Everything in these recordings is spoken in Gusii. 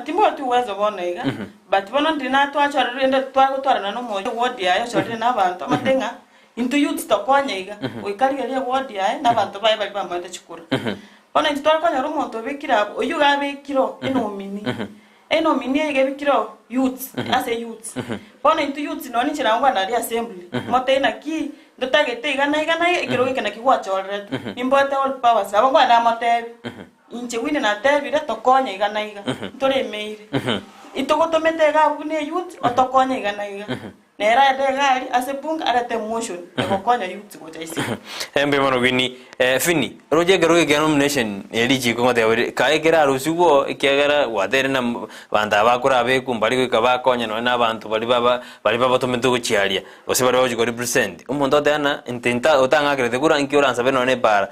Timbwati uwezo bono iga, but bono ndiri natwachorerwe rende twagotwarana na omoyo eward yaye ochorire na abanto amate ng'a intwe youths tokonye iga, goika rigereria eward yaye na abanto baye baria bamoete chikura. Bono intwe tware konyora omonto obekire abwo, oyio iga abekire oo enomini, enomini eye iga ebekire oo youths, ase youths. Bono intwe youths nonye ninche nagokwana aria assembly, motebie naki ntotagete iga na iga na iga ekerogo eke naki gwachoreretwe, nimboete all powers, nabo nkwane namotebie. Inche Winnie natebire, Tokonye iga na iga, ntoremeire. Itogotomete iga abwo buna eyouth, otokonye iga na iga. Nere aende iga aria ase bunge arete emotion egokonya youths gocha isiko. Mbuya mono Winnie. Finny, roche ekero gekia nomination eye richiko ngoteba ore kae kerarusigwe oo ekiagera gwateire na banto aba bakorabekwa mbari goika bakonya nonye na abanto baria baba baria babatomete gochiaria. Gose baria bagochia korepresent, omonto oteba ng'a inte nta otang'akerete kura inki oransabe nonye na epaara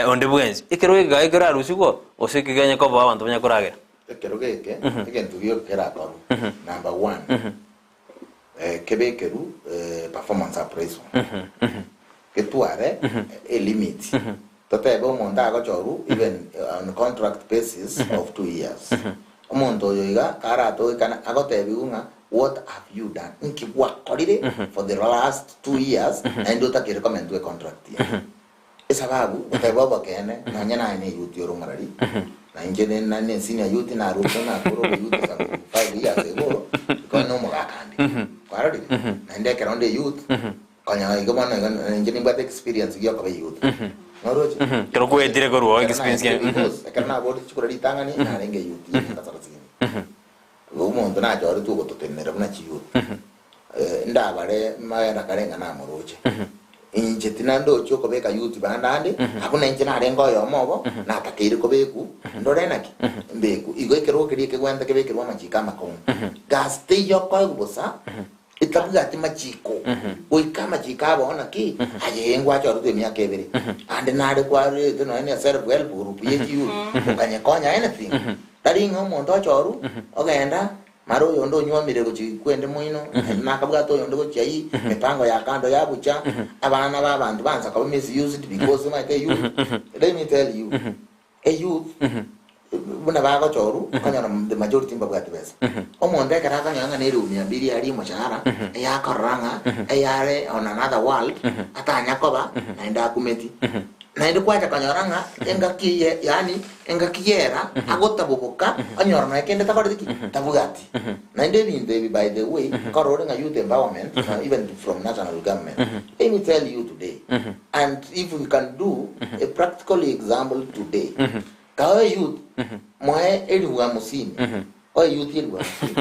onde bwensi. Ekero ekegaye kerarusigwe gose ekeganye koba abanto banya koragera. Ekero geke, egento gioka kerakorwe, number one, kebekerwe performance appraisal, getware a limit, totebe omonto agochorwa even on contract basis of 2 years, omonto oyo iga karatoekane agotebiwa ng'a What have you done? Nki gwakorire for the last 2 years naende otakeire komentwa econtract yaye? Esababu goteba obokeene nonye naye ne youth ore omorari na inche ne na ne senior youth narure nakore oboyouth some 5 years ago because no omogaka ande kwarorire naende ekero nde youth konya igo bono igo inche nimbwate experience giokoba eyouth noroche. Ekero kwetire korwa oo Ekero experience naetire ki- because ekero naborire chikura ritang'ani narenge youth ye emiaka sarasini. Igo omonto nachoretwe ogototenenera buna chiyouth, ndabare magena kare ng'a namoroche. Inche tinandochi okobeka youth bande ande, abwo nainche narenge oyomo obo, natakeire kobekwa, ndore naki? Mbekwe. Igo ekerogo keria ekegwenta kebekerwe amachiko amakong'u. Gasi teiyo okoegwa bosa, etabwati machiko, goika amachiko abao naki? Aye ngwachoretwe emiaka ebere, ande nare kwarete nonya ne self help group ye chiyouth, okanyekonya anything. Tari ng'a omonto ochorwa, ogenda, mara oyonde onywomire gochia kwende moino, naende nakabwate oyonde gochia ayio, emepango ya kando yabucha, abana b'abanto bansa koba misused because omanyete eyouth, let me tell you, eyouth buna bagochorwa, okonyora the majority mbabwati besa. Omonto ekero akonyora ng'a nere mia mbili aria omoshahara, eyakorora ng'a eyare on another world, atanya koba, naende akumeti. Naende kwacha konyora ng'a engaki eye, yaani engaki y'era, agotaboboka, onyora nonya kende takoreti ki? Tabwati. Naende ebinto ebi by the way, nkorora ore ng'a youth empowerment, even from national government, let me tell you today, and if we can do a practical example today, kae youth, moe elifu hamsini, oe youth elifu hamsini,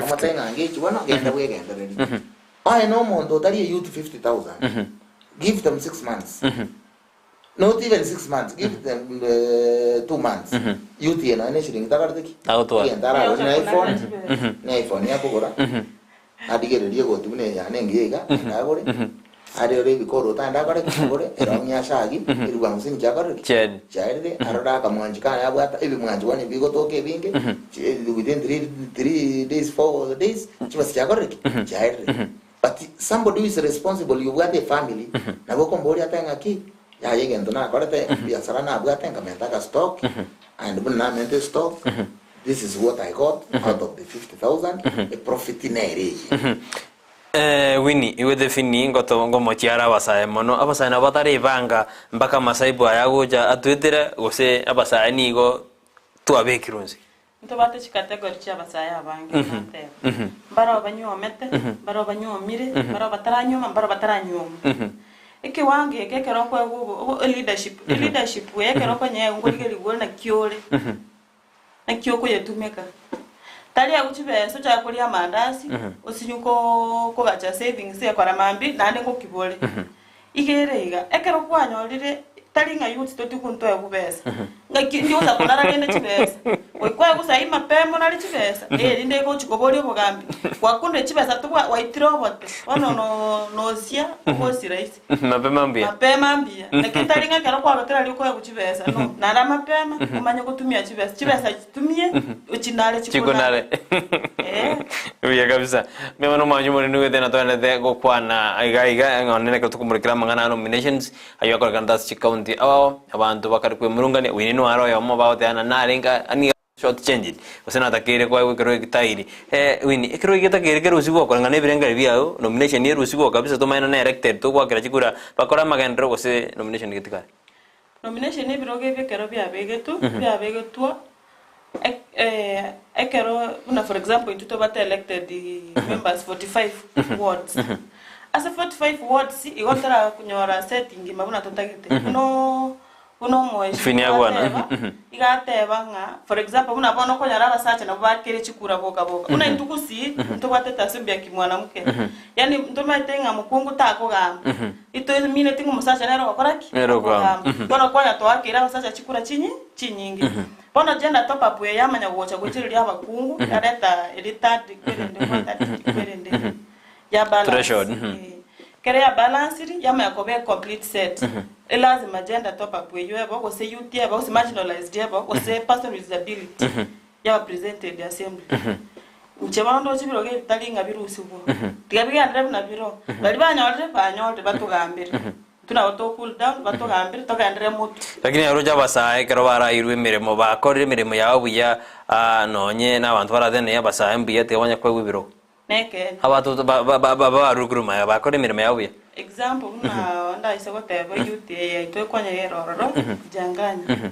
omotebie ng'a ngechi bono, genda bwegendererie. Oye nomonto otari a youth 50,000, give them 6 months, not even 6 months, give them 2 months, youth eye nonya ne eshiringi takorete ki? Agotwara. Egento aragore ne iPhone, ne iPhone akogora, arigererie egoti buna eye yane engiya iga, naende agore, arore ebikoroto aende akore ki? Agore, erong'i ashagi, elifu hamsini chiakorire ki? Chiaerire. Chiaerire, arore akamwanchi kaye abwate, ebimwanchi bono ebigotoka ebinge, within 3 days, 4 days, chibesa chiakorire ki? Chiaerire. But somebody who is responsible, obwate efamily, nabo okomboria ate ng'aki, yaya egento nakorete, ebiasara nabwate nkamenta aka stock, and buna namenta estock, this is what I got out of the 50,000, eprofit nere eye. Winnie, igwete Finny ngoto ngomochia are abasae mono, abasae nabo batarebanga mpaka amasaibu aya agocha atwetere gose abasae nigo twabekirwe inse. Ntobwate chicategory chi'abasae abange buna nteba. Mbaroo banywomete, mbaroo banywomire, mbaroo bataranywoma, mbaroo bataranywomu. Ekewango eke ekero okoegwa obo obo eleadership, eleadership eye ekero okonyeegwa nkorigerigwa ore naki ore, naki okoyetumeka. Tari agwo chibesa ochake koria amandasi, osinye koo kogacha savings ekora mambia naende ngokibore. Iga ere iga, ekero kwanyorire tari ng'a youth totigwe ntoegwe besa, ng'aki ndi gocha korara rende chibesa, goikwaegwa saii mapema orare chibesa, eh rinde gochi koboria obogambi, gwakundire chibesa tobwa gwaitire obote, bono no nosia ogosira ise. Mapema mbuya. Mapema mbuya, lakini tari ng'a ekero kwarotire aria okoegwa chibesa no, naende amapema omanye gotumia chibesa, chibesa chitumie ochinare chikonare. Chikonare. Eh. Buya kabisa. Mbuya mono omwancho omonene nigo etena togenderete gokwana iga iga ng'a onye ekero tokomorekera amang'ana a nominations aywo akorekana ase chicounty ao abanto bakare kwemurungania Winnie noare oyomo bagoteba ng'a narenge nigo. Short changed, gose natakeire koegwa ekero egetairi. Eh, Winnie, ekero getakeire kerusigwe okoreng'ana ebirengeri biao, nomination erusigwe kabisa tomanye nonye elected togoakera chikura bakore amagenderero gose nomination getigare. Nomination ebirogo ebi ekero biabegetwe, biabegetwa ek- eh, ekero buna for example intwe tobate elected members 45 wards. Ase 45 wards, igo torakonyora set ngima buna totagete. Buna Buna Fini omoeshimiwa agwana. ateba, iga ateba ng'a, for example, buna bono okonyora abasacha nabwo bakere chikura boka boka. Buna intwe gusii, ntobwate etasio ya kimwanamke. Yaani ntomaete ng'a mokungu takogamba. Itomineti ng'a omosacha nere ogokora ki? Nere okogamba. Okogamba. Bono kwanya toakeire abasacha chikura chinyi chinyinge. Bono gender top up eye yamanya gocha goichereria abakungu, yareta eri third kwerende one third kwerende. Ya balance. Threshold, Eh. Kere ya balanced, yamanya koba e complete set. Elazima gender top up eywo ebo, gose youth ebo, gose marginalized ebo, gose person with disability yaba presented assembly. Inche bono ndoche ebirogo ebi tari ng'a birusigwe. Tiga bigenderere buna biro. Baria banyorire, banyorire batogambere. Intwe nabo to cool down, batogambere, togenderere motwe. Lakini aroche abasae ekero barairwe emeremo, bakorire emeremo yabo buya, ah, nonye na abanto baratenene abasae mbuya tiga banya koegwa ebirogo. Nekeene. Abanto babarure korwa magega bakore emeremo yabo buya. Example buna ndaise goteba youth eye yaito ekonyega ere ororo Janganya.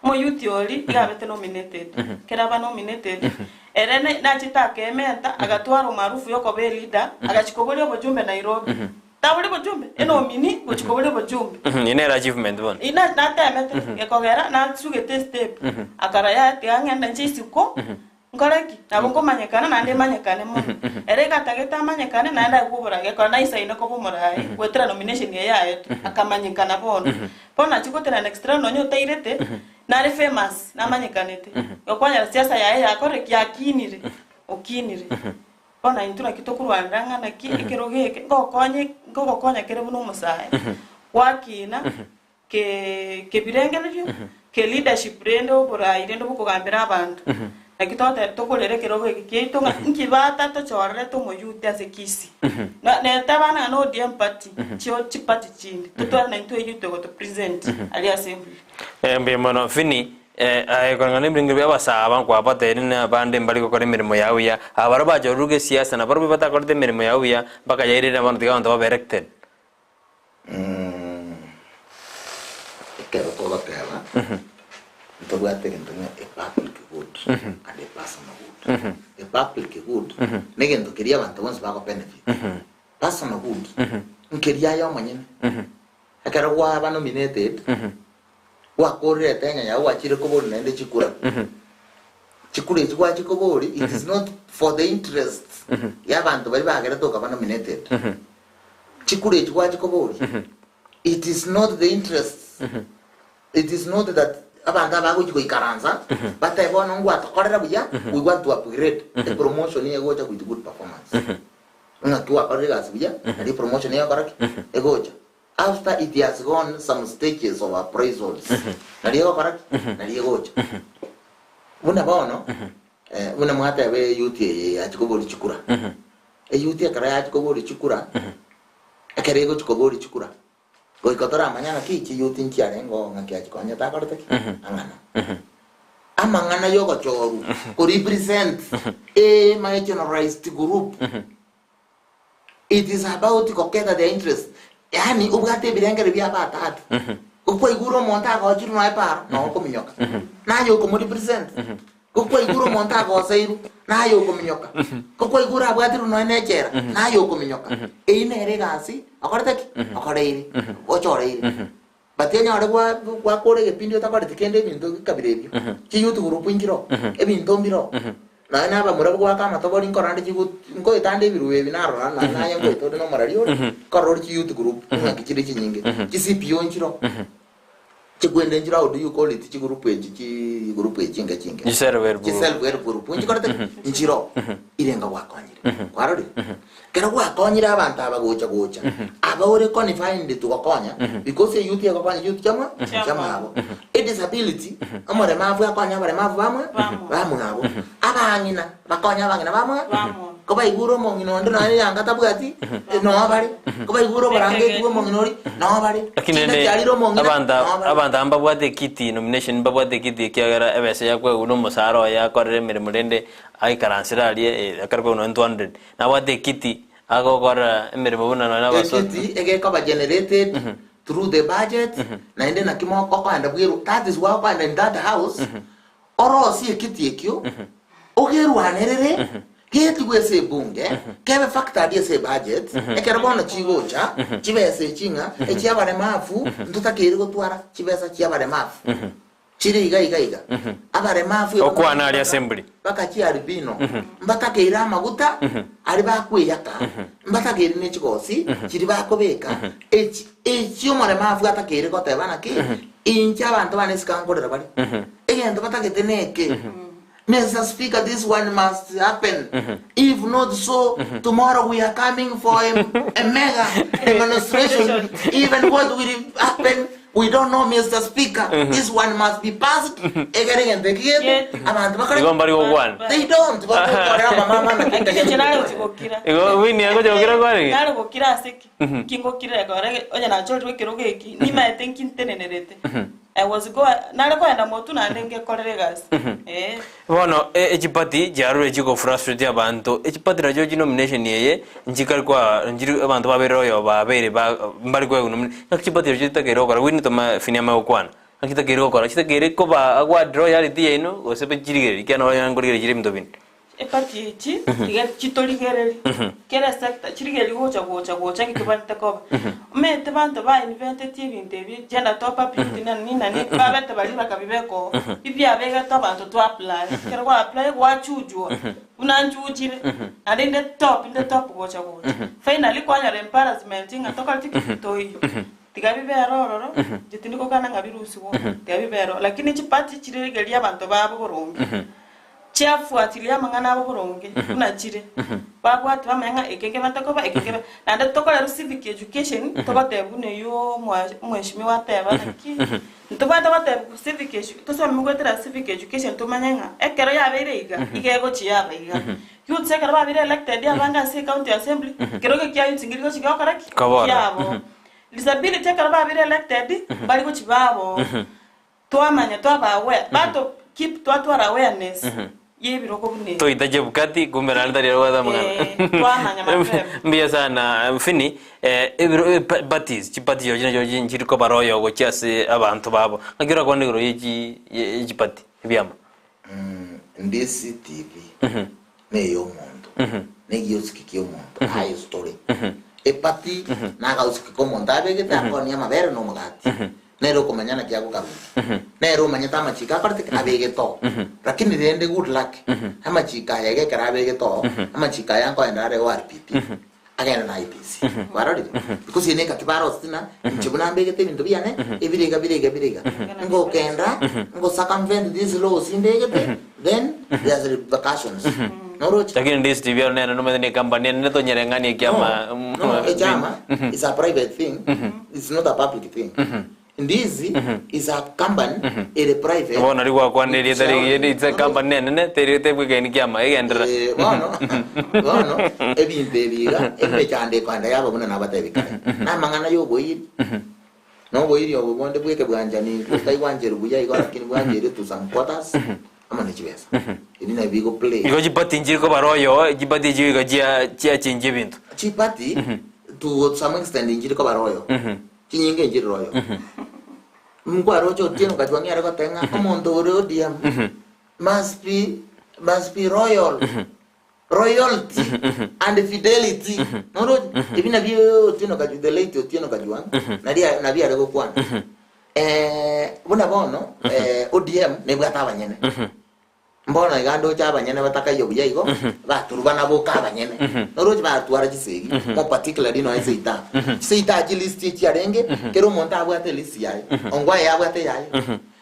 Omo youth oria iga abete nominated. Ekero aba nominated, ere nachete akementa agatwara omaarufu ya okoba eleader, agachia koboria obochumbe Nairobi. Taboria bochumbe, enomini gochia koboria obochumbe. Eye nere achievement bono. Ina natemete gekogera nasugete estep, akarora yaya tiga ng'ende nche isiko. Nkore ki? Nabo nkomanyekana, naende imanyekane mono. Ere iga atagete amanyekane, naende aigwe oboraai, ekero naisaine koba omoraai, goetera nomination eye yaetwe, akamanyekana bono. Bono nachia gotera next round nonye otairete, nare famous, namanyekanete. Okwanyora siasa yaye yakorire ki? Yakinire, okinire. Bono intwe naki tokorwanera ng'a naki ekerogo eke, ngokonye ngogokonya kere buna omosae, gwakina. Ke kebirengererio ke leadership rende oborai rende bokogambera abanto. Naki togoteba tokorera ekerogo eke kiaito ng'a nki batatochorerete omoyuti ase Kisii. Na nete abana ng'a na ODM party chio chiparty chinde totware naintwe eyouth egoto present aria assembly. Mbuya mono Vinny, aye koreng'ana nebirengererio bia abasae aba nkwabatebirie na abande mbari gokora emeremo yao buya, aba baria bachorire gesiasa nabarobwo batakorete emeremo yao buya mpaka yairire bono tiga abanto babe elected. Ekero togoteba ntobwate egento ng'a a public good and a personal good. A public good negento keria abanto bonsi bago benefit. Personal good nkeria aye omonyene. Ekero gwaba nominated, gwakorire etenya yago gwachire koboria naende chikura. Chikura echi gwachia koboria it is not for the interest ya abanto baria bagerete okaba nominated. Chikura echi gwachia koboria it is not the interest it is not that abanto aba bagochia goikaransa batebe bono ngwatokorera buya we want to upgrade a promotion egocha with good performance. Ng'aki gwakorire egasi buya nario epromotion egokora ki? Egocha. After it has gone some stages of appraisals nario egokora ki? Nario egocha. Buna bono buna mwateba eyouth eye yachia koboria chikura. Eyouth ekero yachia koboria chikura, ekero egochia koboria chikura, goika toramanya ng'aki chiyouth nchiarenge oo ng'aki achikonyete akorete ki? Ang'ana. Amang'ana ya ogochorwa ko represent a marginalized group, it is about goketa their interest, yaani obwate ebirengererio bia abatati, okwaigure omonto agochirwe noe para, nogo okominyoka, naye okomo represent. Gokwaigure omonto agoseirwe, naye okominyoka. Gokwaigure abwatirwe nonya ne echela, naye okominyoka. Eyio nere egasi okorete ki? Okoreire, ochoreire. But onyore gwa gwakora egepindi otakoreti kende ebinto bikabira ebio, chiyouth group nchiroo, ebinto mbiroo. Nonya na abamura goaka amatobori nkorora nde chigo nkoeta nde ebirubo ebi narora nonya naye nkoeta ore na omorari ore, nkorora ore chiyouth group ng'aki chire chinyinge. Chi CPO nchiroo. Chikwende nchire how do you call it chigroup echi chi group echi chinke chinke Chi self help chi group. self help group nchikorete ki nchiro irenga gwakonyire kwarorire kero gwakonyire abanto aba gocha gocha aba ore confined to gokonya because eyouth egokonya youth chiamwa chiamwabo a disability omoremavu akonye abaremavu bamwe Bamwabo. bamwabo abang'ina bakonye abang'ina bamwa Bamwabo. Ko baigure omong'ina onde nonya yanga tabwati, noo bare. Ko baigure oborangeti bwa omong'ina oria, noo bare. Lakini Chinda rende chiarire omong'ina, abanto noo bare. abanto aba mbabwate ekiti nomination mbabwate ekiti ekiagera ebesa yakoegwa na omosara oye akorere emeremo rende aikaransere aria eh, akare koegwa nonya 200 nabwate ekiti agokora emeremo buna nonya abaso Ekiti egekoba generated through the budget, naende naki mo okoenda bwerwa that is why okoenda in that house, Orosie ekiti ekio, ogerwanerere, getigwe ase ebunge, kebe factored ase ebudget, ekero bono chigocha, chibesa echi ng'a echi'abaremafu, ntotakeire gotwara chibesa chi'abaremafu. Chire iga iga iga. Abaremafu eba Okwana aria assembly. mpaka chialbino, mbatakeire amaguta aria bakweyaka, mbatakeire ne chigosi chiria bakobeka, echi echi omoremafu atakeire goteba naki, inche abanto bane isiko nkorera bare. Egento batagete neke, Mister Speaker this one must happen, if not so tomorrow we are coming for a, a mega demonstration, even what will happen we don't know Mister Speaker, this one must be passed, egere egento eki gete, abanto bakore Igo mbari gokwana. They don't, bagokorera amamama na Lakini inche nare gochi gokira. Igo Winnie agocha gokira kwarenge? Nare gokira ase ki? Nki ngokirera ekero onye nachorirwe ekerogo eki, nimaete nki ntenenerete. I was go nare koenda motwe naende ngekorera egasi eh. Bono echipati chiarure chigofrustrate abanto, echipati nachio chinomination eye nchikari kwa nchiri abanto babeire oyo babeire ba mbari koegwa nomina ng'aki chipati echio chitakeire gokora we need to ma finia amanye gokwana, ng'aki chitakeire gokora chitakeire koba agwa loyalty yaino gose chirigereria ekiagera nabo okonyora nkorigereria chire ebinto binde. Epati echi tiga chitorigererie kera esector chirigererie gocha gocha gocha ng'aki kebwenerete koba. Omanyete banto ba inventetie ebinto ebi gender top up youth nani nani babete baria bakabibeka oo, ebiabegete abanto twa apply, ekero gwa apply gwachujwa buna nchujire naende inde top inde top gocha gocha. Finally kwanyora embarrassment ng'a tokoreti ki? Toiyo. Tiga bibere ororo, inche tindi gokana ng'a birusigwe oo, tiga bibere ororo lakini chipati chirigererie abanto babo boronge. Chiafuatirie amang'ana abo boronge buna chire, babwate bamanye ng'a eke nkebate koba, eke nkebe, naende tokorerwa civic education, togotebwa buna oywo omwa omweshimiwa ateba naki, ntobwate gotebwa civic edu tosome goetera civic education tomanye ng'a ekero yabeire iga, iga egochia yaba iga. Youths ekero babeire elected abange ase ecounty assembly, ekerogo ekia youths nkeri gochia giokora ki? Kobora. Kiabo. Disability ekero babeire elected, mbari gochia babo. Twamanya twaba aware, bato keep twatwara awareness y'ebirogo buna ebi. Toita Chebukati kumbe naende tari ere obwate amang'ana. Eh, twamanya mapema. Mbuya sana Mfini, eh, ebiro eh, pa- parties, chipati chirochio nachio chi- nchiri kobara oyo gochia ase abanto babo. Ng'aki orakwane igoro ye chi ye chipati, ebiama? Ndisi TV neyomonto, negiosiki kiomonto, aye story. Epati nagaosiki komonto abegete akonia amabere na omogati. Nere okomanya naki agokarusia. Nere omanyete amachiko akorete ki? Abegete oo. Lakini rende good luck, amachiko aya iga ekero abegete oo, amachiko aya nkoenda are ORPP, agende na IEBC. Kwarorire? Because eye nekatiba aroseti ng'a inche buna mbegete ebinto biane, ebire iga bire iga bire iga. Ngokenda, ngo circumvent these laws mbegete, then there's repercussions. Noroche? Lakini ndisi TV ero nere nomanyete ne company enene tonyereng'anie ekiama No, no, echama is a private thing, it's not a public thing. Ndizi is a company ere private. Bono nari gwakwana erieta rigiya it's a company enene teri tebwekaini kiama egenderera. Eh, bono bono ebinto ebi iga emechando ekoenda yaba buna nabatebi kare namang'ana yoboiri noboiri obo bonde bweke bwanchani botaigwancherwa buya igo lakini bwancherwe to some quarters amo ne chibesa ebi nabio bigo play Igo chipati nchiri kobara oyo chipati echio iga chia chiachengia ebinto. Chipati to some extent nchiri kobara oyo chinyinge nchiri royo nkwaroche Otieno Kajwang'e are goteba ng'a omonto ore ODM must be must be royal royalty and fidelity noroche ebi nabio Otieno Kajwang the late Otieno Kajwang nari nabio are gokwana buna bono ODM nebwate abanyene Mbono iga ndoche abanyene batakaiyo buya igo, baturubana boka abanyene. Noroche batwara chisegi, more particularly nonya chiseita. Chiseita chilist echiarenge, kera omonto abwate elist yaye. Ongwae abwate eyaye,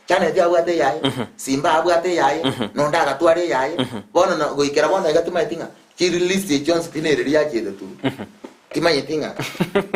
Janet abwate eyaye, Simba abwate eyaye, nonde agatwara eyaye. Bono na goikera bono iga timanyeti ng'a chilist echi chionsi tinereri yachiete turu. Timanyeti ng'a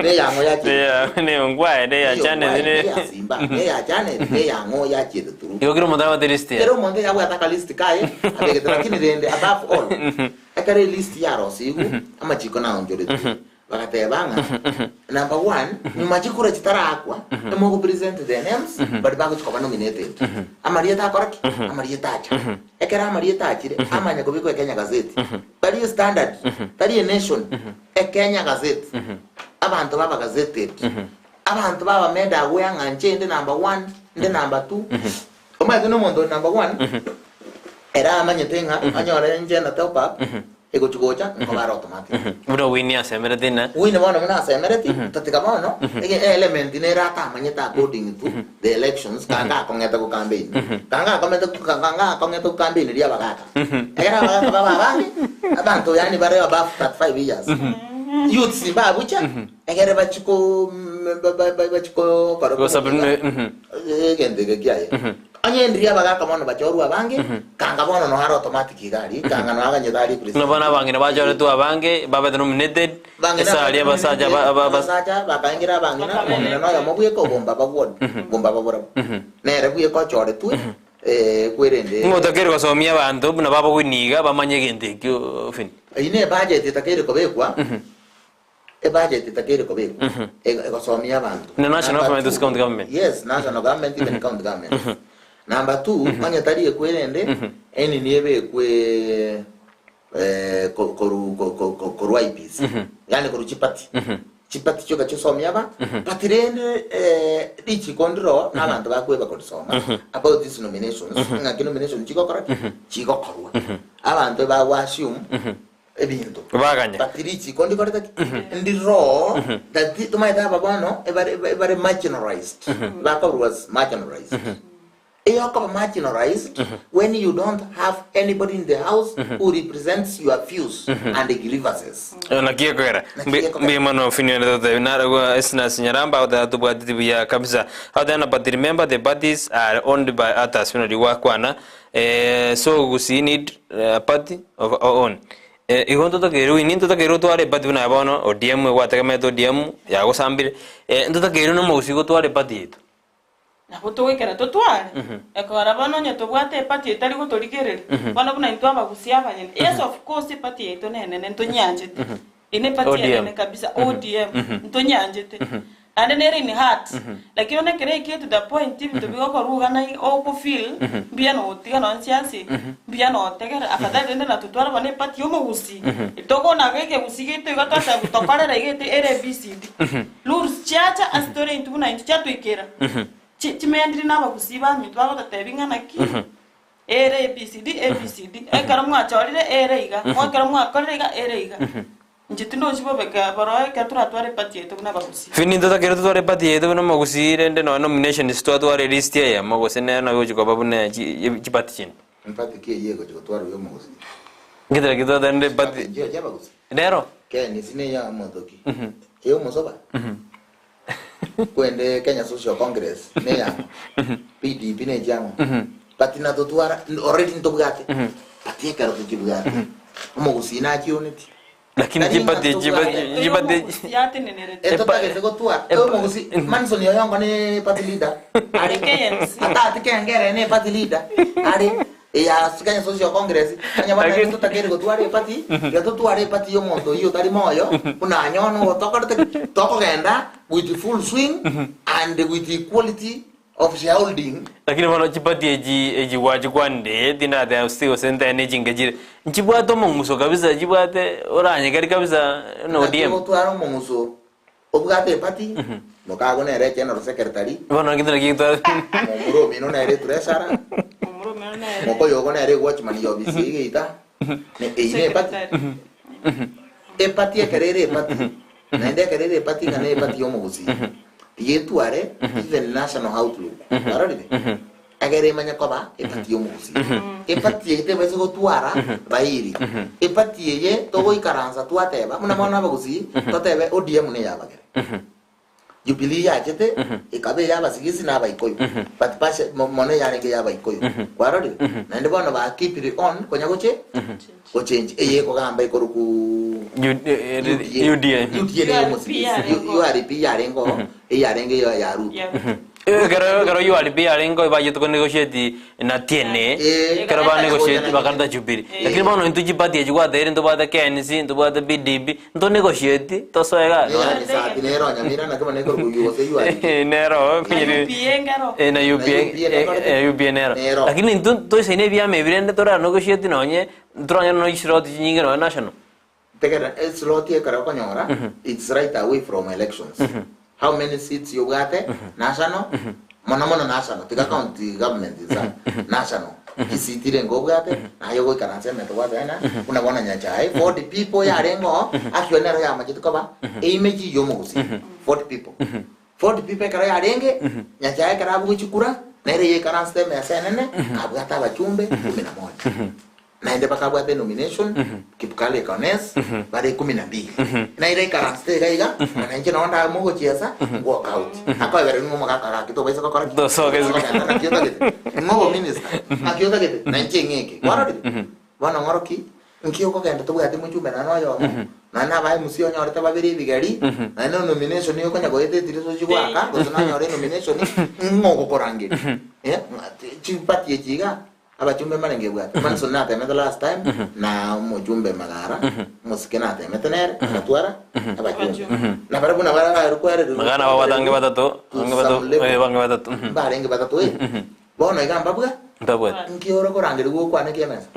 neyang'o yachiete Neya turu. Ongwae, neya Janet, Neyongwae, ne neya Simba, neya Janet, neyang'o yachiete turu. Igo kera omonto abwate list yaye. Kera omonto yabwate akalist kaye abegete lakini rende above all ekero. Ekero elist yarosigwe, amachiko naonchoretwe, bagateba ng'a number one, nyuma chikura chitaraakwa, emogo present the names baria bagochia koba nominated. Amarieta akora ki? Amarieta acha. Ekero amarieta achire, amanya kobekwa Ekenya Gazette. Tari Estandard, tari Enation, Ekenya Gazette. Abanto baba gazetted. Abanto baba made aware ng'a inche inde number one, inde number two. Omanyete na omonto ore number one, ere amanyete ng'a onyore inche na top up, egochi gocha nkoba are automatic. Buna Winnie asemereti na. Winnie bono buna asemereti, tatiga bono, ege element nere atamanyete according to the elections, kanga akong'ete go campaign. Kanga akomete kanga akong'ete go campaign ria abagaka. Ekero abagaka babe abange, abanto yaani bare above 35 years, youths mbabucha, Ekere bachia ko bachia kokora egento eke kiaye, onye endiria abagaka bono bachorwe abange, kanga bono noyo are automatic iga aria, kanga noyo aganyete aria Buna bono abang'ina bachoretwe abange, babete nominated, Abang'ina ase aria abasacha ba- ba- ba- abasacha bakaengera abang'ina, omong'ina noyomo bweka obomba bagwod, bomba baborabwo. Nere bweka ochoretwe, kwerende. Ng'o otakeire gosomia abanto buna babogoiniga bamanye egento ekio Fini? Eyio ne ebudget etakeire kobekwa. Ebudget etakeire kobekwa egosomia abanto. Na national Number government two, gose county government? Yes, national government even county government. Number two, onye tari ekwerende, enini ebekwe eh, ko- koru ko- ko- ko- korwa IEBC. Yaani korwa chipati. Chipati chioka chiosomia aba, but rende eh, richiko ndiro na abanto bakweba korisoma about these nominations, ng'aki nomination chigokora ki? Chigokorwa. Abanto bago assume ebinto. Baganya. But richiko ndikorete ki? Ndiroo that tomaete aba bono ebare ebare marginalized. Bakorwa as marginalized. Eyokoba marginalized when you don't have anybody in the house who represents your views and grievances. Naki ekogera Naki ekogera. mbuya mono Fini totebi naragwa Esnas Nyaramba agoteba tobwateti buya kabisa agoteba na but remember the parties are owned by others buna riria gwakwana eh, so Gusii need a party of our own Eh, igo ntotakeire Winnie ntotakeire otware eparty buna ya bono ODM egwategemeete ODM yagosambire eh, ntotakeire na omogusii gotwara eparty yaito. Nabo togoikera totware, ekogera bono onye tobwate eparty etari gotorigereria, bono buna intwe abagusia abanyene, yes of course eparty yaito nenene ntonyianchete, eye ne eparty ODM. enene kabisa ODM, ntonyianchete, naende nere in heart, lakini bono ekero yaikire to the point ebinto bigokorwa iga naye okofeel, mbuya notiga nonye siasa eye, mbuya notegere, afadhali rende natotware bono eparty ya omogusii, tokona ekegusii giaito iga twasaba tokorere iga ete ere ABCD. Rules chiacha ase tore intwe buna intwe chiatoikera, chi chimendire na abagusii baminto bagototebia ng'a naki, ere ABCD, ABCD, ekero mwachorire ere iga, mo ekero mwakorire iga ere iga. Inche tindochi bobe ka boro ekero toratware eparty yaito buna abagusii. Fini ntotakeire totware eparty yaito buna omogusii rende nonya nominations twatwara elist eyemo gose nero nabo egochi koba buna chi chiparty chinde. Empati ki eyio egochi gotwara oyo omogusii? Ngetera ki twatwarire Empati eparty nchiyo chi'abagusii? rero? Kenya ase neya omonto ki? Eyomosoba? Kwende Kenya Social Congress neyang'o? PDP nechiang'o? But natotwara already ntobwate but ekero tochibwate omogusii nachioneti. Lakini Tari ng'a chiparty tobwate. chiparty chiparty Oyomogusi atenenerete. Etotagete gotwara omogusii Manson Oyongo ne party leader are KNC. atati kengere ne party leader are Eya Kenya Social Congress, onye bono Lakini- totakeire gotwara epati, tiga totware epati y'omonto oyio otari moyo, buna anyono otokorete ki? Tokogenda with full swing and with equality of shareholding. Lakini bono chipati echi echi gwachikwanire tindateba gose gose ntae ne chinka chire nchibwate omong'uso kabisa chibwate oranyekeri kabisa na Naki ODM. ogotwara omong'uso obwate epati, mokago nere general secretary, Bono naki naki twa momura omino nere treasurer, Momura omino nere mokoyogo nere watchman ya ofisi eye geita, ne eyio ne epati. secretary. Epati ekero ere epati, naende ekero ere epati ng'a ne epati ya omogusii, tiga etware even national outlook, kwarorire? Egere emanye koba epati ya omogusii. Epati eye tebase gotwara bairi. Epati eye togoikaransa twateba, buna bono abagusii, totebe ODM ne eyabagere. Jubilee yachete, ekaba eya abasigisi na abaikoyo. But pashe mono yarenge eya abaikoyo. Kwarorire? Naende bono ba keep it on konya goche gochenji eye ekogamba ekoruku UDA. UDA neye omosigisi. URP URP yarengo eyarenge ya Ruto. Yeah. Ekero ekero URB yarenge ebachete ko negotiate na TNA, Eh. ekero ba negotiate bakareta Jubilee. Lakini bono intwe chiparty echi gwateire ntobwate KNC, ntobwate PDP, nto negotiate tosoe igaa Nero Misati nero Nyamira naki bono ekorokwa gose URB. Nero Na UPA ngero. Eh, na UPA Na UPA nakorete. eh, UPA nero. Nero. Lakini intwe toisaine ebiama ebi rende tora negotiate nonye ntoranyore nonye chislot chinyinge nonye national. Tegerera, eslot ekero okonyora, it's right away from elections. How many seats obwate, national, mono mono national, tiga county government insa, national. Chiseat renge obwate, naye ogoikaransa emete gwasena, buna bono Nyachae, 40 people yarenge oo, actually nero yamachete koba, eimage ya omogusii, 40 people. 40 people ekero yarenge, Nyachae ekero abwo chikura, nere yaikaransete emesa enene, kabwate abachumbe kumi na moja. Naende bakabwata enomination, Kipkale Kones, bare ikumi na mbili. Naire ikaranste iga iga, na inche nonye ndabe mogochiesa, walk out. Akoebera ning'o omogaka gaki tobaisa gokora ki? Tosoka isiko. Togenda naki otagete. Ning'o obominister, naki otagete, na inche ng'eke. Kwarorire? Bono ng'oroki, nki okogenda tobwati mochumbe nonye oyomo, nonye na aba MC onyorete babere ebigeri, nonye na enomination okonya goeta etiriso chigoaka, gose nonyore enomination, ng'o ogokorangeria? Eh, chiparty echi iga, Abachumbe mbarenge ebwate. Manson natemete last time na omochumbe Magara, omosike natemete nere, agatwara abachumbe. Na barabwo nabo barabwo Magana abo batange batato, To bange batato, some level. eh, bange batato. Mbarenge batato eh. Bono iga mbabwa, Ntabwate. nki ore korangerigwa okwane ki emesa?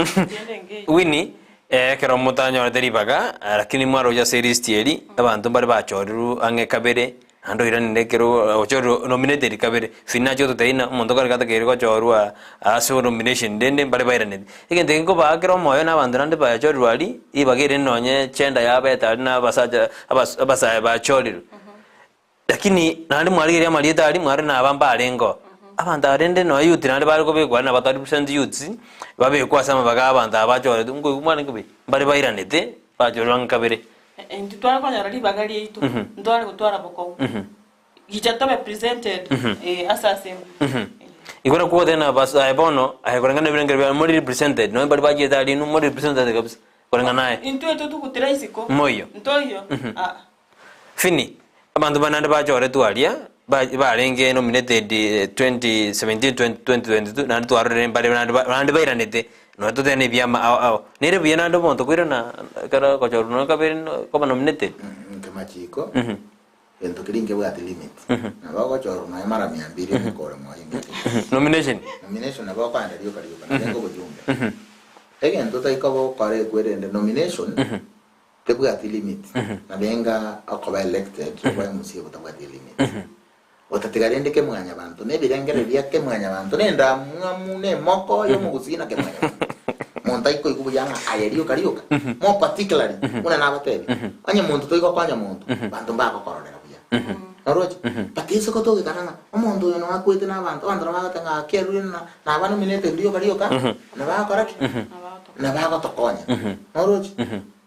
Winnie, eh, ekero motanyorete ribaga, eh, lakini mwaroche ase elist eri, abanto mbare bachorirwe ang'e kabere, Naende oiranire ekero ochorire nominated kabere, Fini nachia gototebia ng'a omonto kare gatakeire gochorwa ase nomination rende mbare bairaneti. Egento eke nkobaakera omoyo na abanto naende bachorirwe aria, ribaga eri nonye gender yabo etari na abasacha abas abasae bachorirwe. Lakini naende mwarigereria amarieta aria mwarora na aba mbarengeo. Abanto aba rende nonya youth naende bare kobekwa aria nabo represent youths, babekwe ase amabaga ya abanto aba bachoretwe nkoigwa mwarenge buya, mbare bairanete bachorirwe ang'e kabere. Intwe tware konyora ribaga riaito, ntware gotwara bokong'u. Gicha tobe presented ase assembly. Igo nakwo goteba ng'a bas aye bono, aye koreng'ana na ebirengererio biane more represented, nonye baria bachiete aria inwe more represented kabisa, koreng'ana aye. Intwe totugutire isiko. Moiyo. Ntoiyo. Aa. Fini, abanto bane naende bachoretwe aria, ba barenge nominated 2017 2022 naende twarorire mbare naende ba naende bairanete, nonya totebe na ebiama ao ao. Nere buya naende omonto koirana ekero ogochorwa nonya kabere no koba nominated. Inche machiko, gento keria nkebwate limit. Nabo ogochorwa nonya mara mia mbiri omokore moyo engaki eyio. Nomination. Nomination nabo okoenda rioka rioka, narenge obojumbe. Egento otaikoba gokora ekwerende nomination, Tebwati limit, nabo enga okoba elected oba MCA botabwati limit. Otatiga rende kemwanyabanto na ebirengererio bia kemwanyabanto na endamwamu na emoko ya omogusii na kemwanyabanto. Monto aikoigwa buya ng'a aye rioka rioka, more particularly buna nabatebia, onye monto toigokonya monto, banto mbagokororera buya. Noroche? But ase gotogekana ng'a omonto oyo noo akwete na abanto, abanto nabo bagoteba ng'a gaki arure na naba nominated rioka rioka, nabagokora ki? Nabagotokonya. Noroche?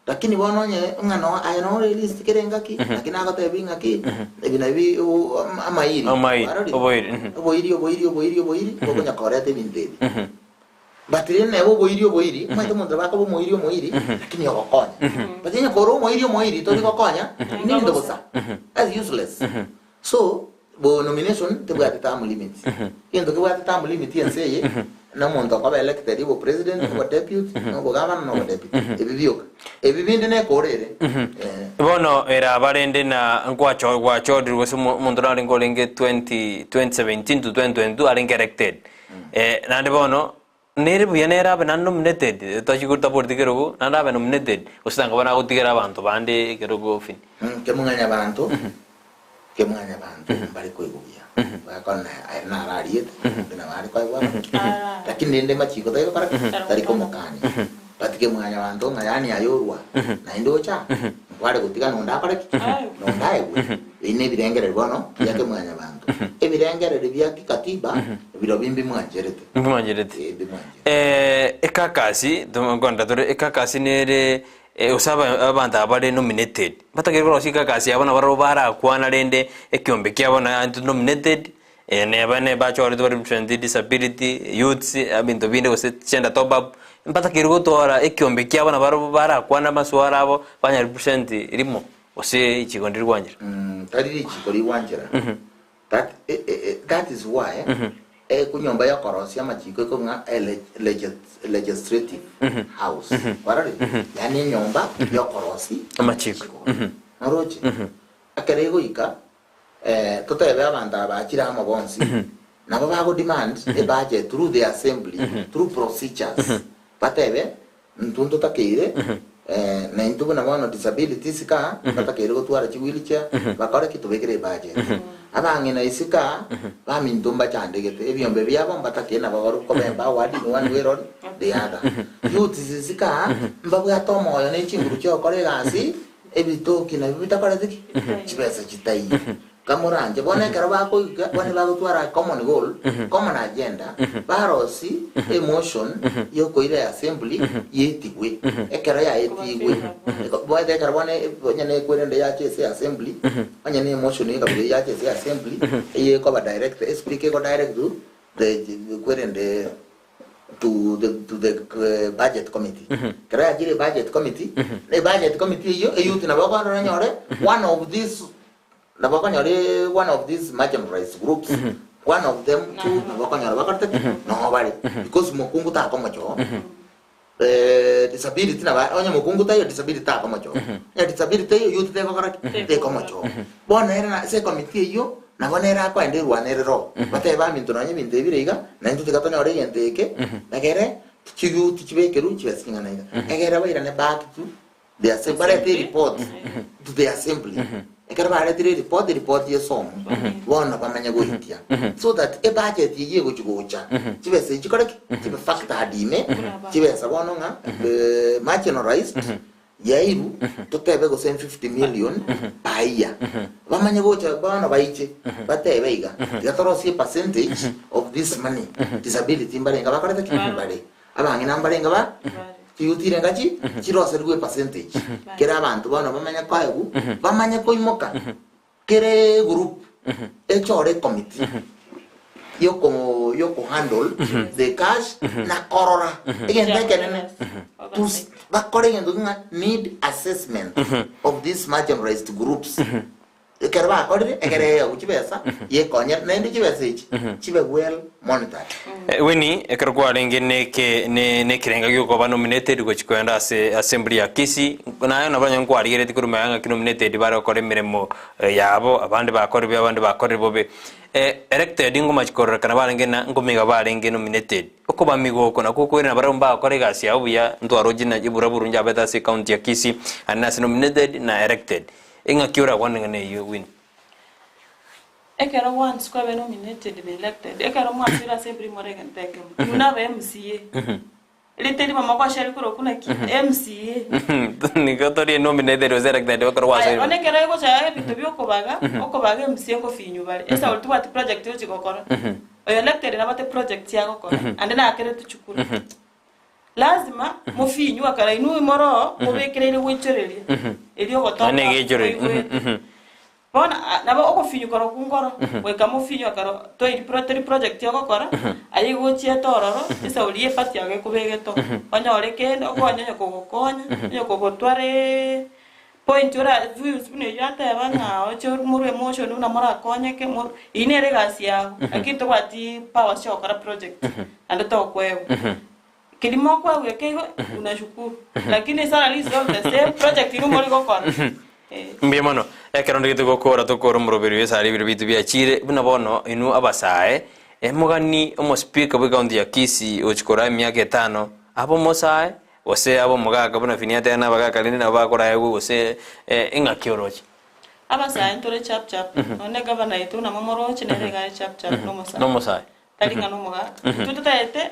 Lakini bono onye ng'a no aye nore elist kera engaki, naki nagotebi ng'aki, ebi nabi amairi. Amairi, Kwarorire? oboiri, mhm. Oboiri, oboiri, oboiri, oboiri, bokonya koreta ebinto ebi. But rende neba oboiri, oboiri, omanyete omonto nabo akoba omoiri, omoiri, lakini ogokonya. But onye kore omoiri, omoiri, tori gokonya, nebinto bosa. That's useless. So, bo nomination tebwati term limit. Egento kebwate term limit ense eye, na omonto okoba elected obo president, obo deputy, na obo governor, na obo deputy. Ebi bioka. Ebi binde nekore ere. Eh. Bono eraba rende na nkwacho gwachorirwe gose omo omonto narenge orenge 20 2017 to 2022 arenge elected. Eh, naende bono, nere buya nere abe naende nominated, tochi taboreti kerogo, naende abe nominated, gose tanga bono agotigera abanto bande ekerogo fini. Kemwanyabanto, kemwanyabanto mbare koigwa buya, bagakora na aye naro ariete, onde nabo are koegwa amachiko. Lakini rende machiko tari gokora ki? Tari komokania. But kemwanyabanto ng'a yaani aye orwa, naende ocha, nkware gotiga nonde akore ki? Nonde aegwe. Ebi nebirengererio bono bia kemwanyabanto. Ebirengererio bia kikatiba, birobio mbimwancherete. Mbimwancherete. Eh, mbimwancherete. Ekakasi, nkonda tore, ekakasi nere Gose abanto aba bare nominated, mbatakeire korosia ekagasi yabo nabarabwo barakwana rende ekiombe kiabo na intwe nominated, neba ne bachoretwe bare represent disability, youths, ebinto binde gose gender top up, mbatakeire gotwara ekiombe kiabo nabarabwo barakwane amaswara abo, banya represent rimo, gose richiko ndirigwanchera. Tari richiko rigwanchera. That, eh, eh, eh, that is why ekunyomba yokorosia amachiko ekong'a legislative house. Kwarorire? Yaani enyomba yokorosia Amachiko. Noroche? Ekero egoika, totebe abanto aba bachire amo bonsi, nabo bago demand ebudget through the assembly, through procedures. Batebe, Intwe ntotakeire, na intwe buna bono disabilities igaa, ntotakeire gotwara chi wheelchair, bakore ki? Tobekere ebudget. Abang'ina isiko aa, baminto mbachandegete, ebiombe biabo mbatakeire nabo baru koba empowered in one way or the other. Youths isiko aa, mbabwate omoyo ne chinguru chia gokora egasi, ebitoki nabio bitakoreti ki? Chibesa chitaiyo. Kamoranche bono ekero bakoika bono bagotwara common goal, common agenda, barosie emotion yokoira assembly yetigwe. Ekero yaetigwe, boete ekero bono onye na ekwerende yacha ase assembly, onye na emotion ekabira yacha ase assembly, eye ekoba direct, espeaker ego direct to the kwerende to the to the budget committee. Ekero yachire budget committee, na ebudget committee eyio, eyouth nabo okonyora onyore one of these Nabo okonyora one of these marginalized groups, one of them two nabo okonyora bakorete ki? Noo bare. Because mokungu takomochoa, disability nabo onye mokungu taiyo disability takomochoa. Onye disability taiyo youth tegokora ki? Tekomochoa. Bono ere na ase ecommittee eyio, nabo nere akoenda erwane erere oo. Batebe baminto nonye ebinto ebi bire iga, naintwe tiga tonyore egento eke, egere chiyouth chibekerwe chibe ase ching'ana iga. Egere bairane back to the assembly, barete ereport to the assembly. Ekero baretire ereport, ereport esomwe, bono bamanye goitia. So that ebudget eyio egochi gocha, chibesa echi chikore ki? Chibe factored ime, chibesa bono ng'a marginalized, yairu, totebe gose 50 million per year. Bamanye gocha bono baiche, batebe iga, tiga torosie percentage of this money, disability mbarenge bakorete ki? Bare. Abang'ina mbarenge ba chiyutire ngachi chiroserigwe epercentage kera abanto bono bamanye koegwa bamanye koimoka kera egroup echore ecommittee yoko yoko handle the cash na korora egento ekenene to bakore egento ng'a need assessment of these marginalized groups. Ekero bakorire, ekero eyegwa chibesa, yekonyera, naende chibesa echi chibe well monitored. Winnie, ekero kwarenge neke ne nekerenga giokoba nominated gochia koenda ase assembly ya Kisii, naye nabo onye nkwarigeretie korwa magega ng'aki nominated bare gokora emeremo yabo, abande bakorire buya abande bakorire bobe. Elected ngomachi kororekana barenge na nkomiga barenge nominated. Okobamiga oko nakwo okoirana barabwo mbagokora egasi yabo buya, ntwaroche na ebura burungi abete ase ecounty ya Kisii, aria nase nominated na elected. Eng'aki oragwane ng'a neyio Winnie. Ekero once kwabe nominated na elected, ekero mwasoire ase embiri more egento ekemo, inwe na aba MCA, rite rimo mogoshare korokwa naki? MCA. Nigo tori nominated gose elected ekero Aya, gwasoire. bono ekero egocha ebinto bia okobaga, okobaga MCA nkofinywa bare, esauri tobwati project ochi gokora, oyo elected nabwate project agokora, ande nakeretwe chikura. Lazima mofinywe akara inwe more oo mobekereire goichoreria erio ogotoka Naende egeichoreria. moigwete. Bono a- nabo ogofinywa korokwo nkoro goika mofinywe ekero toire pro tori project ogokora aye igo ochiete ororo esauri ya eparty yago ekobegete oo onyore kende okonye onye kogokonya onye kogotwareeee point ora views buna eywo ateba ng'a oche morwe emotion buna morakonyeke mo eywo nere egasi yago lakini tobwati powers chia gokora project naende tokoegwa. Keria mokoegwa eke igo unashukuru lakini esalary is all the same project inwe mori gokora eh. Mbuya mono. Ekero ndigete gokora tokore omoroberi bw'esare ebiro biaito biachire, buna bono inwe abasae, emogani omospeaker bw'ecounty ya Kisii gochia koraa emiaka etano, abe omosae, gose abe omogaka buna Finia ateba na abagaka rende nabo bakoraegwe gose eng'aki oroche. Abasae ntore chap chap, nonya na egavana yaito buna momoroche nere iga are chap chap nomosae. Nomosae. Tari ng'a nomogaka. Intwe totaete,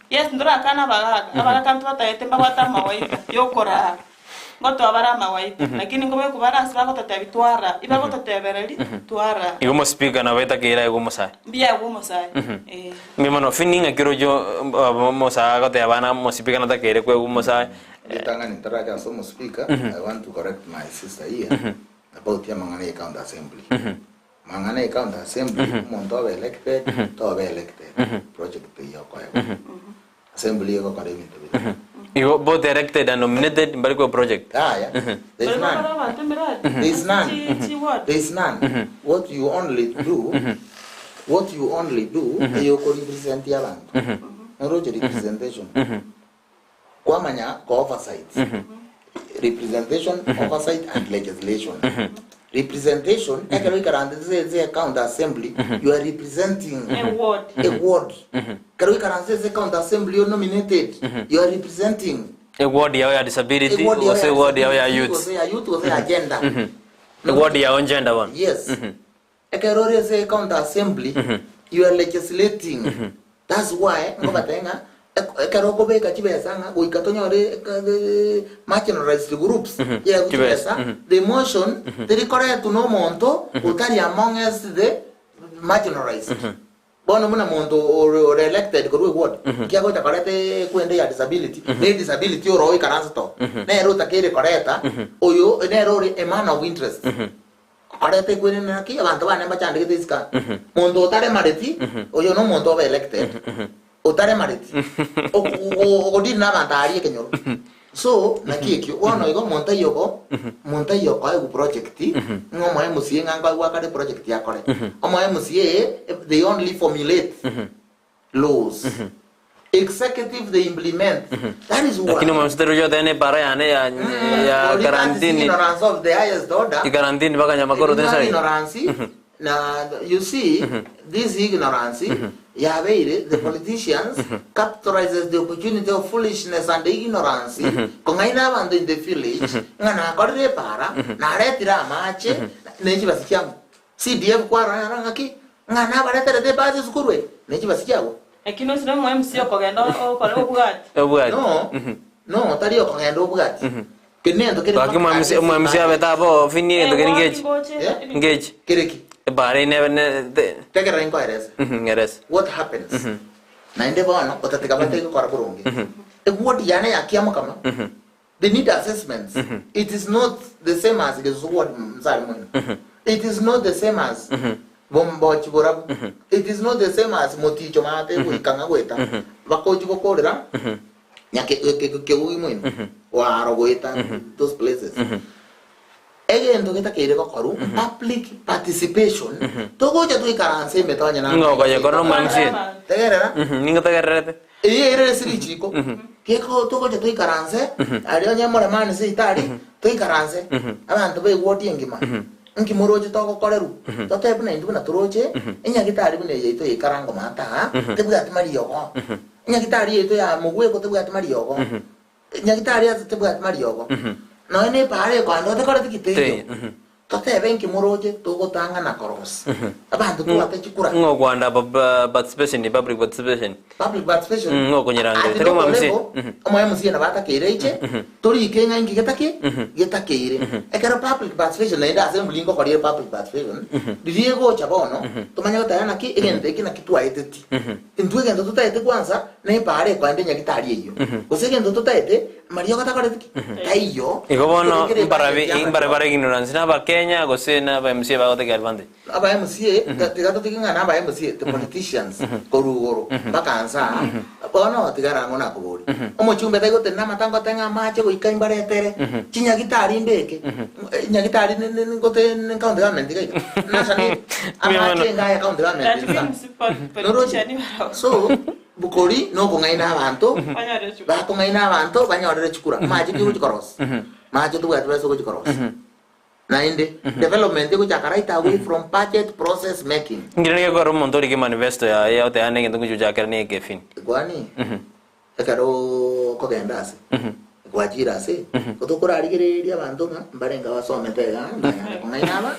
yes ntorakane abagaka, abagaka ntobataete mbabwate amawaidha yokoraa, ngotoa bare amawaidha, lakini nkobekwa bare ase bagototebia twaraa, ibagototebereria twaraa. Igo omospeaker nabo etakeire aegwe omosae. Mbuya aegwe omosae, eh. Mbuya mono. Fini ng'aki oroche omosae agoteba bana omospeaker natakeire koegwa omosae. Ritang'ani ntarache ase omospeaker, I want to correct my sister here about amang'ana ye county assembly. Mang'ana e county assembly, omonto obe elected, tobe elected, project eyio okoegwa. Assembly egokora ebinto bire. Igo both elected and nominated mbari kwa project. Yaya, there is Bari none. bakora abanto emiradi. There is none. Chi- chi ward. There is none. What you only do, what you only do, eyoko represent abantu. Noroche representation. Kwamanya ko oversight. Representation, oversight and legislation. Representation, ekero ikaranse ase county assembly, you are representing A ward. a ward. Ekero ikaranse ase county assembly you nominated, you are representing Eward yao ya disability, a ward gose eward yao ya youth. gose ya youth, gose ya gender. Eward yao gender one. Yes. Ekero ore ase county assembly, you are legislating. That's why ngobatenga ekero okobeka chibesa ng'a goika tonyore marginalized groups yeah, Chibesa, chibesa the motion terikoretwa na omonto otari among us the marginalized bono muna monto ore ore elected korwa eward kiagocha koreta ekwende ya disability ne disability oro oikaranse to nere otakeire koreta oyo nere ore a man of interest koreta ekwende naki abanto bane mbachandegete isika monto otaremareti oyo no omonto obe elected otaremareti ogodiri na abanto aria ekenyoro so naki ekio bono igo omonto aiyoko omonto aiyoko aigwe project ng'a omo MCA ng'a nkoigwa akare project yakore omo MCA they only formulate laws executive they implement that is why Lakini omomsitari oyo otene epara yane ya ya Only that is karantini. ignorance of the highest order Ikarantini mpaka nyamakoro Ignorance, tensari. ignorance na you see this ignorance yabeire the politicians capitalizes the opportunity of foolishness and ignorance kong'aina abanto in the village ng'a nakorire epara naretire amache nechibasi chiabo CDF kwarora ng'aki ng'a nabareterete ebasi esukuru eye nechibasi chiabo Lakini osire omo MC okogenda okore obwati. Obwati. no no tari okogenda obwati kenento kere Baki omo MC abete abo fini Eh, ento keri ward ngechi. ngoche, Yeah. Ngechi. kereki Epara inebe ne te- tekera inkoeresa ngeresa. what happens naende bono otateka bateke gokora boronge eward yane yakiamokama they need assessments it is not the same as gesusu ward msari mwino it is not the same as bombochi borabu it is not the same as moticho mate goikang'a goeta bakochi gokorera nyake keugi mwino waro goeta those places egento getakeire gokoru public participation togocha toikaranse emetonya na Ng'okoye kora omo MC. tegerera Ningotegererete. eye erere sirichiko keko togocha toikaranse aria onye moremani seitari toikaranse abanto baigwoti engima nkimoroche togokoreru totebe buna intwe buna toroche enyagitari buna eye yaito yaikarango mata tebwati mariogo enyagitari yaito ya mogweko tebwati mariogo nyagitari ase tebwati mariogo noe na epara ekoanda otekorete Te, kiteyo totebe nkimoroche togotang'ana korosi abanto tobwate chikura Ng'okwanda participation public participation. public participation Ng'okonyeranga. At Tari local omwa MC. level, omwa MC na batakeire iche torike ng'a inki getaki getakeire ekero public participation naende assembly ngokorire public participation riria egocha bono tomanye goteba naki egento eki naki twaeteti intwe egento totaete kwanza na epara ekoenda enyagitari eywo gose egento totaete mariogo takoreti ki taiyo Igo bono Tobekere mbarabi budget ya mbara bara ignorance na abakenya gose na aba MC bagoteka advantage. aba MCA tiga totige ng'a na aba MCA the politicians korugoro bakansa bono tigara ng'o nakobori omochumbe taigotenena amatango ateng'a amache goika imbaretere chinyagitari mbeke nyagitari ngote county government gaika national amache ngaya county government That nsa. means politician barabwo. so bukori nokong'aina abanto Banyore chukuru. bakong'aina abanto banyorere chikura mache kigochikorosa mache tobwate besa gochikorosa naende development egochaka right away from budget process making Ngire nige omonto orike manifesto yaye oteba negento ngochuchakera nege fini. kwani ekero okogenda ase gwachire ase gotokorarigereria abanto ng'a mbarenga basomete iga nanyara kong'aina aba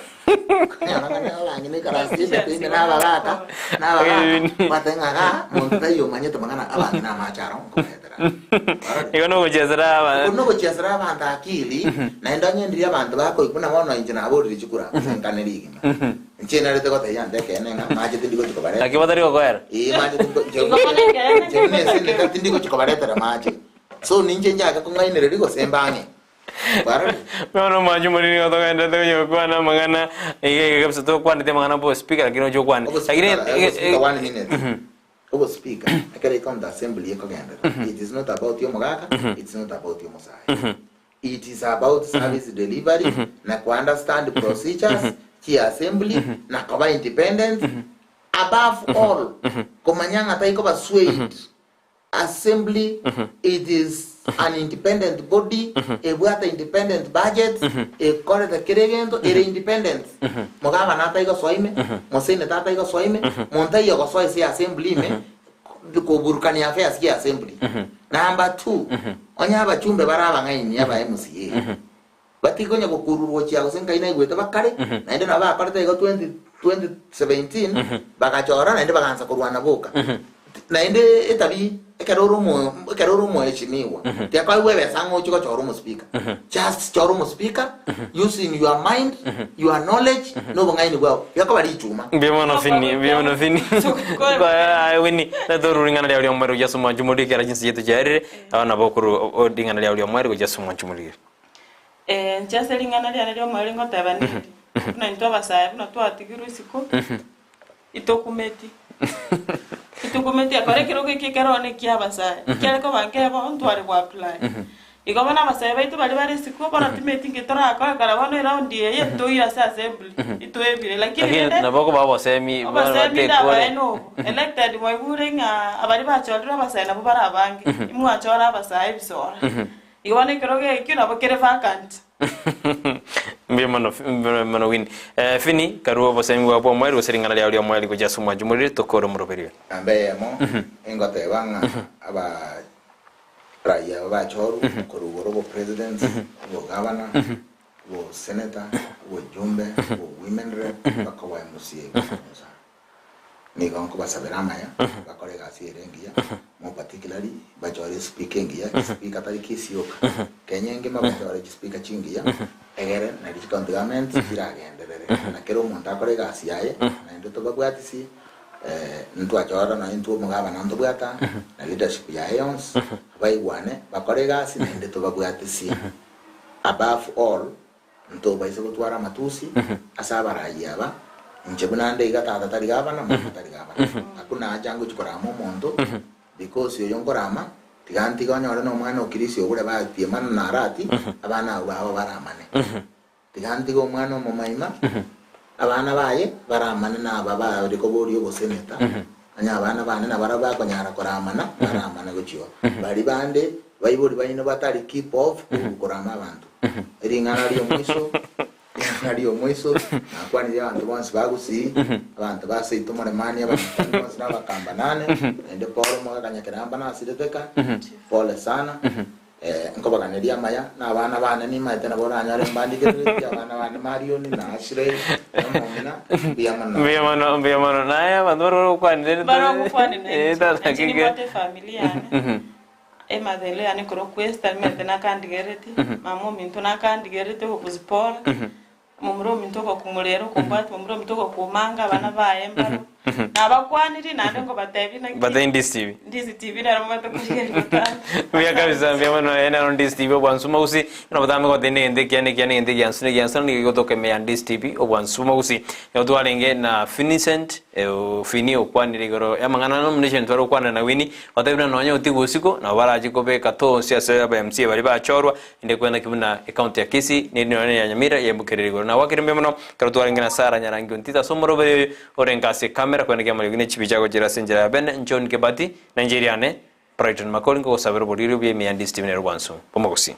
konyora ng'a abang'ina ikarasime nababaka nababaka bateng'a iga monto taiyo omanyete mang'ana abang'ina amache aro nkoretera Igo nogochesera aba nogochiasera abanto akili naende onyendirie abanto bakoigwa buna bono inche naborire chikura nkanere igima inche narete gotebia ndekene ng'a mache tindi gochikobareta Lakini batari gokoera. Ii mache Igo bono ekene tindi gochikobaretera mache so ninche njake kong'ainereria gose mbang'e Kwarorire? Bono mwancho moriri gotogenderete konya gokwana amang'ana iga iga kabisa tokwanete amang'ana bo speaker lakini oche okwane. Ogo Lakini speaker, ogo speaker one minute. Obospika, ekero ecounty assembly ekogenderera, it is not about omogaka, it's not about omosae. It is about service delivery na ko understand procedures chia assembly na koba independent above all komanya ng'a taikoba swayed. Assembly it is an independent body ebwate independent budget ekorete kera egento ere independent. Mogabana ataigosoa ime, moseneta ataigosoa ime, monto aiyo ogosoa ase assembly ime koburukania affairs chia assembly. Number two, onye abachumbe bare abang'aini aba MCA, batikonya gokururwa gochia gose nkai naigwete bakare, naende nabo bakorete igo 20 2017, bagachora naende bagansa korwana boka. Naende etabi ekero ore omo ekero ore omoheshimiwa, tiakoegwa ebesa ng'a oche gochora omospeaker. Just chora omospeaker using your mind, your knowledge, na obong'aini bwao, gekoba richuma. Mbuya mono Fini, mbuya mono Fini. Kwa Winnie, natoru ring'ana riao ri'omweri gochia ase omwancho moriri ekero chinsa chiaito chiarire, abana nabo okorwa ring'ana riao ri'omweri gochia ase omwancho moriri. Eh, inche ase ring'ana riane ri'omweri ngoteba nindi, buna intwe abasae buna twatigirwe isiko, itokumeti. Itokumeti ekero ekerogo eke ekero one ekia abasae, ekiare koba nkebo ntware go apply. Igo bono abasae baito baria bare isiko bono timeti nki torakore kare bono eround eye ntoire ase assembly, itoebire lakini Lakini rende nabo okoba obosemi bono obosemi batekore. ndabae nobo, elected mwaigure ng'a abaria bachorirwe abasae nabwo bare abange, imwachora abasae ebisora. Igo bono ekerogo ekio nabo kere vacant. Mbuya mono, mbuya mono Winnie. Eh, Finny, karue obosemi bwao bw'omoerio gose ring'ana riao ri'omoerio gochia ase omwancho morire tokore omoroberio. Namba eyemo, ingoteba ng'a aba raia aba bachorwa korwa igoro obopresident, obogavana, obosenator, obojumbe, obowomen rep, mpaka obo MCA goika. Nigo nkobasabera amaya, bakore egasi ere engiya, more particularly bachore espeaker engiya, espeaker tari Kisii oka, Kenya engima bachore chispeaker chingiya, egere nari chicounty government chiragenderere, na kera omonto akore egasi yaye, naende tobabwatisi, ntwachora nonye intwe omogabana ntobwate aa, na leadership yaye yonsi, baigwane, bakore egasi naende tobabwatisie. Above all, Ntobaise gotwara amatusi ase abarai aba, inche buna nde iga tata tari gavana, mama tari gavana. Akwo nacha ngochia korama omonto, because oyo nkorama, tiga ntige onyore na omwana o Kirisi obure batiemana na Arati, abana abwo babo baramane. Tiga ntige omwana omomaima, abana baye baramane na aba bare koboria oboseneta, onye abana bane nabarabwo bakonyara koramana, baramane gochia oo. Baria bande, baibori baino batari keep off korama abanto. Ring'ana ri'omoiso, ring'ana ri'omoiso, nakwanirie abanto bonsi ba Gusii, abanto ba seito Moremani, Abanyakoni bonsi na Abakamba nane, naende Paul omogaka Nyakeramba nasireteka, pole sana. Nkobaganeria amaya, na abana bane nimaete nabo oranyore mbandikerereti, abana bane Marion na Ashley, na omong'ina, mbuya mono. Mbuya mono, mbuya mono. Naye abanto baroro gokwanire Baroo gokwanire Eh, inche. tata Inche keke. nimbwate efamiri yane, emother yane korwa Esther nimanyete nakandigerereti, mama ominto nakandigerereti ogokuzipora, Momura ominto ogokumurera okombwati, momura ominto ogokumanga, abana baye mbaro. Nabakwanirie naende nkobatebia naki Batebie Ndisi TV. Ndisi TV nero mobwate korigereria botambe. Mbuya kabisa, mbuya mono ere nero Ndisi TV obwansu mogusi. Buna botambe gotebia negento ekiya nekiya negento egiansu negiansu nigo egotoka ime ya Ndisi TV obwansu mogusi. Nigo twarenge na Vincent Fini okwanire igoro y'amang'ana nomination tware gokwana na Winnie, gotebia buna nonye otigwe osiko nabo barache kobeka tonsi ase aba MCA baria bachorwa Inde kwena ki buna ecounty ya Kisii ne nonya ya Nyamira yembukerire igoro. Nagwakire mbuya mono ekero twarenge na Sarah Nyarangi Ontita ase omoroberi oyo orenge ase ecamera kwena ki amariogi ne chibicha agochera ase enchera ya bene John Kebati na inche eriane Brighton Makori nkogosabera oboriri obuya ime ya Ndisi TV nere obwansu bw'omogusii.